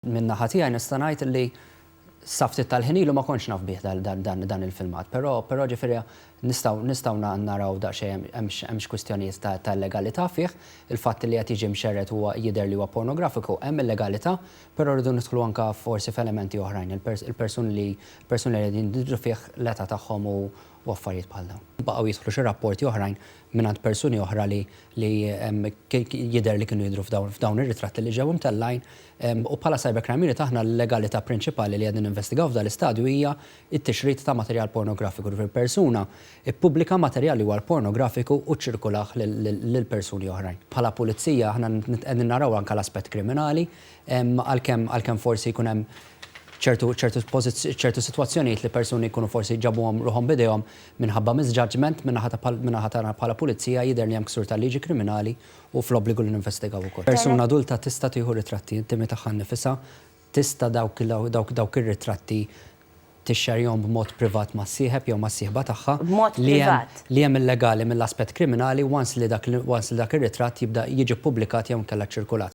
Min-naħa tiegħi nista' ngħid li sa ftit tal-ħin ilu ma kontx naf bih dan il-filmat, però però ġifieri nistgħu nistgħu naraw daqsxejn hemmx kwistjonijiet ta' illegalità fih. Il-fatt li qed jiġi mxerred huwa jidher li huwa pornografiku, hemm illegalità, però rridu nidħlu anke forsi f'elementi oħrajn, il-persuni li l-persuni li qegħdin jidhru fih, l-età tagħhom u affarijiet bħal dawn. Baqgħu jidħlu xi rapporti oħrajn mingħand persuni oħra li li jidher li kienu jidhru f'dawn ir-ritratti li ġew imtellgħin u bħala Cybercrime Unit aħna l-legalità prinċipali li qegħdin ninvestigaw f'dan l-istadju hija t-tixrid ta' materjal pornografiku, jiġifieri persuna ppubblika materjal li huwa pornografiku u ċċirkulah lil persuni oħrajn. Bħala pulizija aħna qegħdin naraw anke l-aspett kriminali għalkemm għalkemm forsi jkun hemm ċertu ċertu ċertu sitwazzjonijiet li persuni jkunu forsi ġabuhom ruħhom b'idejhom minħabba misjudgment min-naħa ta' min-naħa tagħna bħala pulizija jidher li hemm ksur tal-liġi kriminali u fl-obbligu li ninvestigaw ukoll. Persuna adulta tista' tieħu ritratti intimi tagħha nnifisha, tista' dawk dawk dawk ir-ritratti tixxerjhom b'mod privat mas-sieħeb jew mas-sieħba tagħha B'mod li hemm privat. li hemm illegali mill-aspett kriminali once li dak once li dak ir-ritratt jibda jiġi ppubblikat jew inkella ċċirkulat.